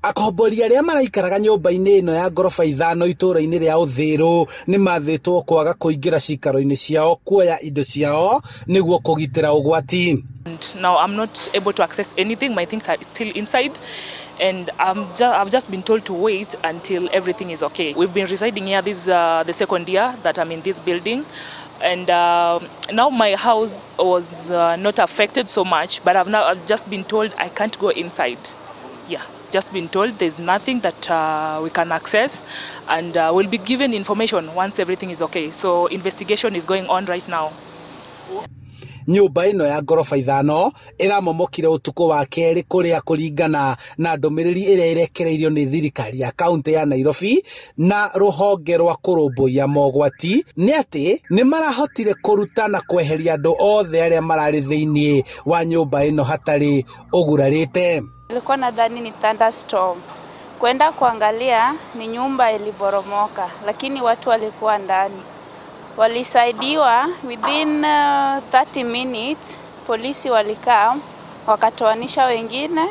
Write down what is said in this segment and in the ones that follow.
Akombori arĩa maraikaraga nyũmba-inĩ ĩno ya ngoroba 5 itũũra-inĩ rĩa Ũthĩrũ nĩ mathĩtwo kwaga kũingĩra cikaro-inĩ ciao kuoya indo ciao nĩguo kũgitĩra ũgwati. And now I'm not able to access anything. My things are still inside, and I've just been told to wait until everything is okay. We've been residing here this the second year that I'm in this building, and now my house was not affected so much, but I've just been told I can't go inside. Yeah, just been told there's nothing that we can access, and we'll be given information once everything is okay. So investigation is going on right now. Nyũmba ĩno ya ngoroba 5 ĩramomokire ũtukũ wa kerĩ kũrĩa kũringana na ndũmĩrĩri ĩrĩa ĩrekereirio nĩ thirikari ya kaunti ya Nairobi na rũhonge rwa kũrũmbũiya mogwati nĩ atĩ nĩ marahotire kũruta na kweheria andũ othe arĩa mararĩ thĩinĩ wa nyũmba ĩno hatarĩ ũgurarĩte. Nilikuwa nadhani ni thunderstorm. Kwenda kuangalia ni nyumba iliboromoka, lakini watu walikuwa ndani. Walisaidiwa within 30 minutes, polisi walikaa wakatoanisha wengine,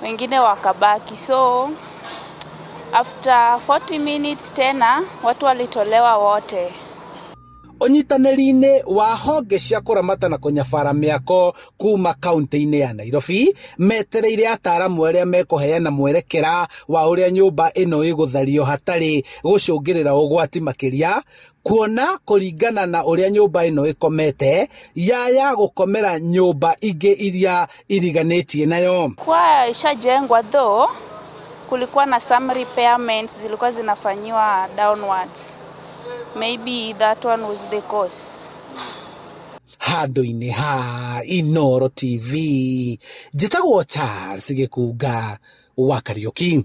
wengine wakabaki. So after 40 minutes tena watu walitolewa wote. Ũnyitanĩri-inĩ wa honge cia kũramata na kũnyabara mĩako kuma kaunti-inĩ ya Nairobi metereire ataaramu arĩa mekũheana mwerekera wa ũrĩa nyũmba ĩno ĩgũthario hatarĩ gũcũngĩrĩra ũgwati makĩria, kuona kũringana na ũrĩa nyũmba ĩno ĩkomete yaya gũkomera nyũmba ingĩ iria iriganĩtie nayo. Kwa ishajengwa though, kulikuwa na some repairments zilikuwa zinafanyiwa downwards. Maybe that one was the cause. Handũ-inĩ ha Inooro TV, njĩtagwo Charles Gĩkunga wa Kariũki.